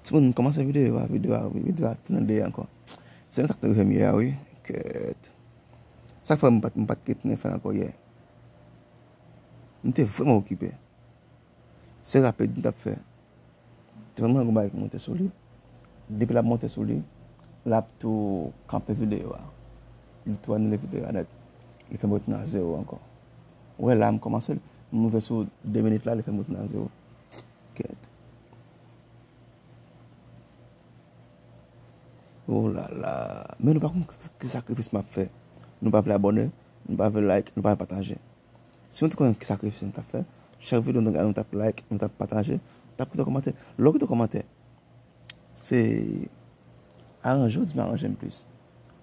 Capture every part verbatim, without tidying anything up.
Timoun, m kòmanse videyo a, videyo a, videyo a tounen dèyè ankò. Se sa k te rive m yè a, wi. Kèt. Sa k fè m pa t, m pa t gentan fè l ankò yè. M te vrèman okipe. Se rapid m t ap fè. Te konn mwen gon bagay ki monte sou li. Depi l ap monte sou li, l ap tou kanpe videyo a. Li tou anile videyo a nèt. Li fè m retoune a zewo ankò. Ou wè la, m kòmanse l. M rive sou de minit la, li fè m retoune a zewo. Kèt. Oh la la. Men nou pa konn ki sakrifis m ap fè. Nou pa vle abòne, nou pa vle like, nou pa vle pataje. Si nou te konnen ki sakrifis nou t ap fè, chak videyo nou t ap gade, nou t ap like, nou t ap pataje, nou t ap kite kòmantè. Lè w kite kòmantè, se aranje w di m aranje m plis.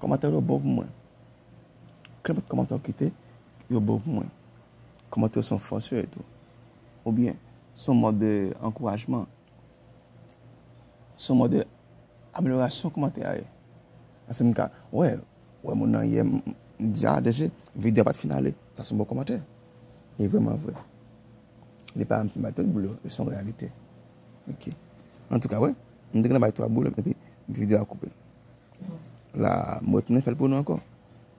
Kòmantè yo bon pou mwen. Kenpòt kòmantè w kite, yo bon pou mwen. Kòmantè yo se yon fòs yo ye tou. Oubyen, se yon mòd de ankourajman. Se yon mòd de amelyorasyon kòmantè a ye. Paske m ka wè, wè moun nan yè, m di, "Ah, D J, videyo a pa t fin ale." Sa se yon bon kòmantè. E vrèman vre. Li pa m fin bay tout boul yo, li se yon reyalite. Ok. Antouka, wè, m te gentan bay twa boul, epi videyo a koupe. La, m retounen fè l pou nou ankò.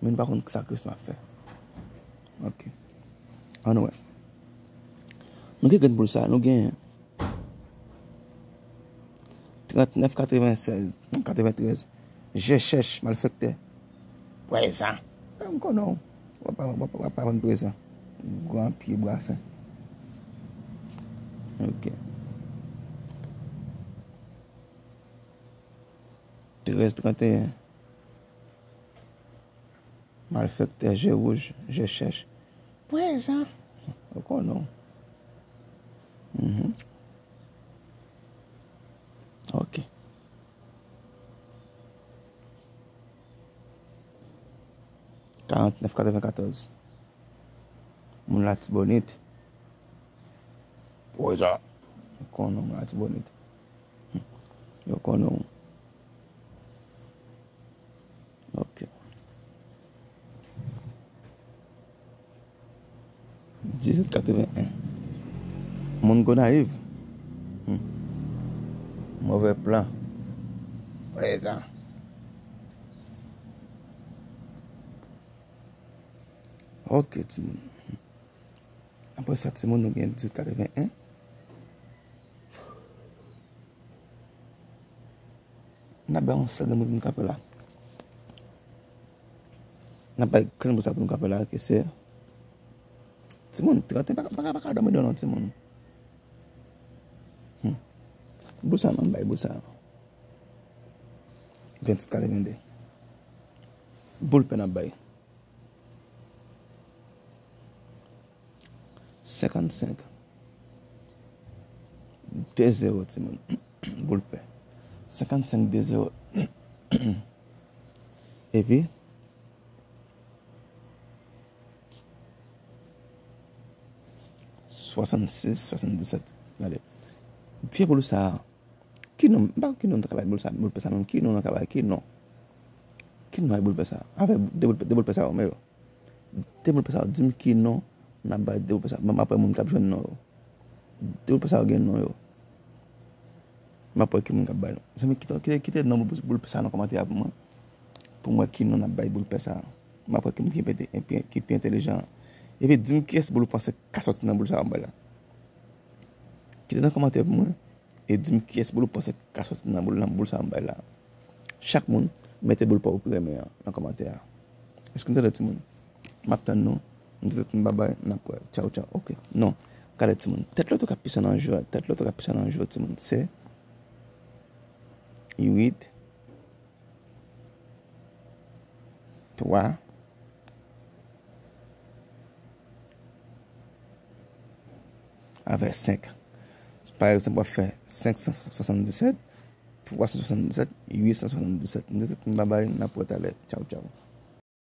Men nou pa konn ki sakrifis m ap fè. Ok. Ann wè. Nou gen grenn boul sa, nou gen trannèf katrevennsèz, katreventrèz. Je chèch malfektè. Prezan. E, m konnen w. W ap, w ap, w ap, w ap aprann prezan. Gran pye bwa fen. Ok. Trèz tranteyen. Malfektè, je wouj, je chèch. Prezan. Ou konnen w. Mhm. Ok. Karantnèf katrevenkatòz. Moun Latibonit. Prezan. Ou konnen w, moun Latibonit. Yo konnen w. Ok. Dizuit katreven en. Moun Gonayiv. Hmm. Move plan. Prezan. Ok, timoun. Apre sa, timoun, nou gen dizuit katreven en. N ap bay yon sèl grenn boul pou n kanpe la. N ap bay grenn boul sa pou n kanpe la, ki se, timoun, trant en pa, pa, pa ka dòmi non, timoun. Hmm. Boul sa, nan bay boul sa. Venntuit katreven de. Boul pè n ap bay. Senkannsenk. De zewo, timoun. Boul pè. Senkannsenk, de zewo. Epi, swasannsis, swasanndisèt. Gade. Vye boul sa a. Ki non, m pa konn ki non nou ta ka bay boul sa, boul pè sa menm, ki non nou ka bay, ki non? Ki non bay boul pè sa? Avèk de boul, de boul pè sa yo, men yo. De boul pè sa yo, di m ki non n ap bay de boul pè sa. M ap wè moun k ap jwenn non yo. De boul pè sa yo gen non yo. M ap wè ki moun k ap bay non. Zanmi, kite, kite, kite non boul, boul pè sa nan kòmantè a pou mwen. Pou m wè ki non n ap bay boul pè sa. M ap wè ki moun ki pi, pi, ki pi entèlijan. Epi di m kiyès boul ou panse ka sòti nan boul sa yo m bay la. Kite nan kòmantè pou mwen. E di m kiyès boul ou panse ka sòti nan boul, nan boul sa m bay la. Chak moun, mete boul pa w ou pi renmen an nan kòmantè a. Èske n tande timoun? M ap tann nou. M di tout moun babay, n ap wè. Tchaw, tchaw. Ok. Non. Gade timoun. Tèt loto k ap pise nan jou a. Tèt loto k ap pise nan jou a, timoun. Se uit, twa, avè senk. Pa egzanp, w ap fè senk san swasanndisèt, twa san swasanndisèt, uit san swasanndisèt. M di tout moun babay, n ap wè talè. Tchaw, tchaw.